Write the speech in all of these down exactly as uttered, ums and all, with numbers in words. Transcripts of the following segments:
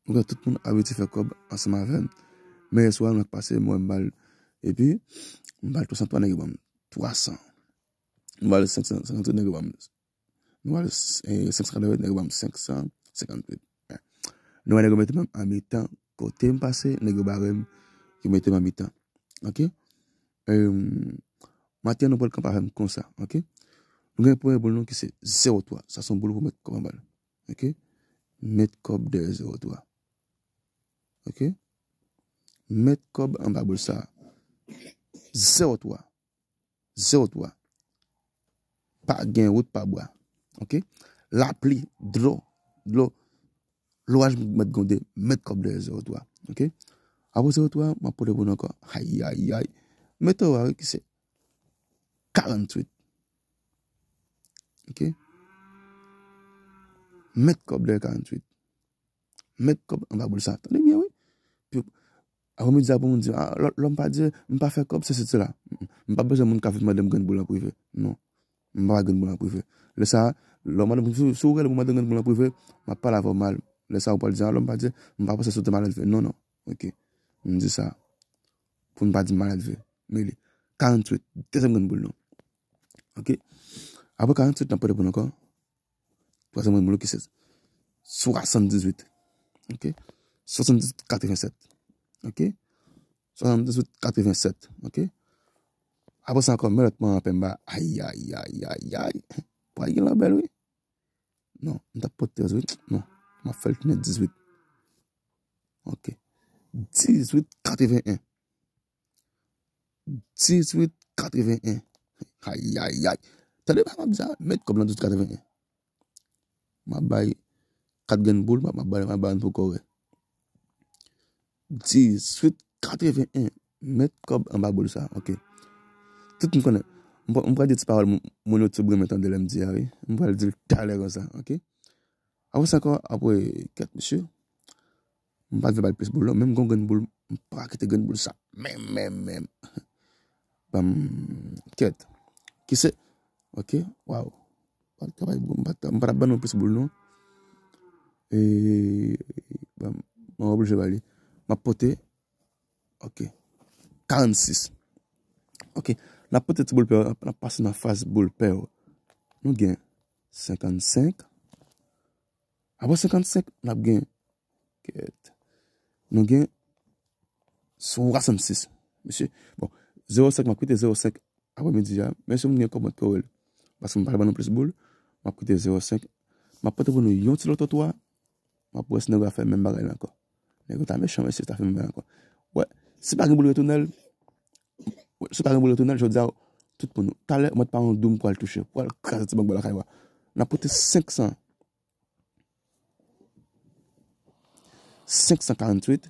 Ou wè, tout moun abitye fè kòb ansanm avè m. Men yè swa, nan k pase, mwen m ba l. Epi, m ba l twa san twa, nèg yo ban m twa san. M ba l senk san senkant, nèg yo ban m. M ba l, eh, senk san katreven, nèg yo ban m senk san senkant uit. Nou wè, nèg yo mete m an mitan. Kote m pase, nèg yo bare m. Yo mete m an mitan. Ok? Em, maten, nou pral kanpe avè m konsa. Ok? Nou gen premye boul nou ki se zewo twa. Sa se yon boul pou met kòb anba l. Ok? Met kòb dèyè zewo twa. Ok? Met kòb anba boul sa. Zewo twa. Zewo twa. Pa gen wout pa bwa. Ok? Lapli, dlo, dlo. Loraj mèt gronde, met kòb dèyè zewo twa. Ok? Apre zewo twa, m ap pote pou nou ankò. Ayayay. Met ou a, wi, ki se karanntuit. Ok? Met kòb dèyè karanntuit. Met kòb anba boul sa. Tande byen, wi. Pi, apre midi a, pou moun di, ah, lò, lòm pa di, m pa fè kòb, se, se, se la. M pa bezwen moun k ap vin mande m grenn boul an prive. Non. M pa bay grenn boul an prive. Lè sa, lè w mande m, si, si w rele m pou mande grenn boul an prive, m ap pale avè w mal. Lè sa, ou pral di, ah, lòm pa di, m pa panse sou te malelve. Non, non. Ok. M di sa. Pou n pa di m malelve. Men li. Karanntuit. Dezyèm grenn boul nou. Ok. Apre karanntuit, n ap pote pou nou ankò. Twazyèm grenn boul ki se swasanndizuit. Ok? Swasanndizuit katrevensèt. Ok? Swasanndizuit katrevensèt. Ok? Apre sa ankò, men lòt mwen an penba. Ayayayayay. Pral gen lanbèl, wi. Non, m t ap pote trèz, wi. Non, m ap fè l tounen dizuit. Ok. Dizuit katreven en. Dizuit katreven en. Ayayay. Tande pa m ap di a, met kòb nan dizuit katreven en. M ap bay kat grenn boul, m ap, m ap bay, m ap bay pou kòrè. Dizuit katreven en. Met kòb anba boul sa, ok. Tout moun konnen. M pral, m pral di ti pawòl moun, moun yo tou renmen tande lè m di a, wi. M pral di l talè konsa, ok. Apre sa ankò, apre, kèt, mesye. M pa t vle bay plis boul, non. Menm gon grenn boul, m pa kite grenn boul sa. Menm, menm, menm. Ban m, kèt. Ki se, ok, waw. Pa t travay bon, m pa t, m pa t ap ban nou plis boul, non. E, ban m, mwen oblije ba li. M ap pote, ok, karannsis. Ok, n ap pote ti boul pè yo, n ap pase nan faz boul pè yo. Nou gen senkannsenk. Apre senkannsenk, n ap gen, kèt. Nou gen swasannsis. Mesye, bon, zewo senk, m ap kite zewo senk apremidi a. Men si moun gen kòb, mwen te rele. Paske m pa ban nou plis boul, m ap kite zewo senk. M ap pote pou nou yon ti loto twa. M ap wè si nèg yo a fè menm bagay la ankò. Nèg yo ta mechan, mesye, ta fè menm bagay la ankò. Wè, si pa gen boul retounen l, wè, si pa gen boul retounen l, jodi a, tout pou nou. Talè, mwen pa yon doum pral touche. Pral kraze ti bank bò lakay wa. N ap pote senk san. Senk san karanntuit.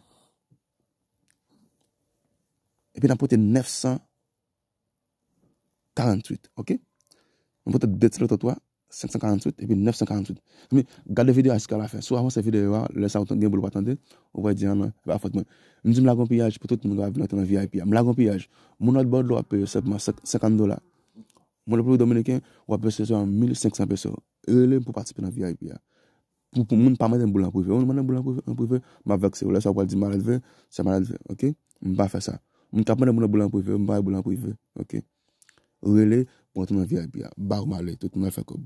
Epi n ap pote nèf san karanntuit, ok? Mwen pote de ti loto twa, senk san karanntuit, epi nèf san karanntuit. Men, gade videyo a jiska lafen. Si w avanse videyo a, lè sa w gen boul ou pa tande, ou pral di, ah non, e pa fòt mwen. M di m lage yon piyaj pou tout moun ki ap vin antre nan V I P a. M lage yon piyaj. Moun lòt bò dlo ap peye senpman senk, senkant dola. Moun Repiblik Dominiken, w ap peye sèlman mil senk san peso. Rele m pou patisipe nan V I P a. Pou, pou moun pa mande m boul an prive. Ou mande m boul an prive, an prive, m ap vèkse w. Lè sa w pral di malelve, se malelve, ok? M pa fè sa. Moun k ap mande moun boul an prive, m pa bay boul an prive, ok? Rele pou antre nan V I P a. Ba w male, tout moun al fè kòb.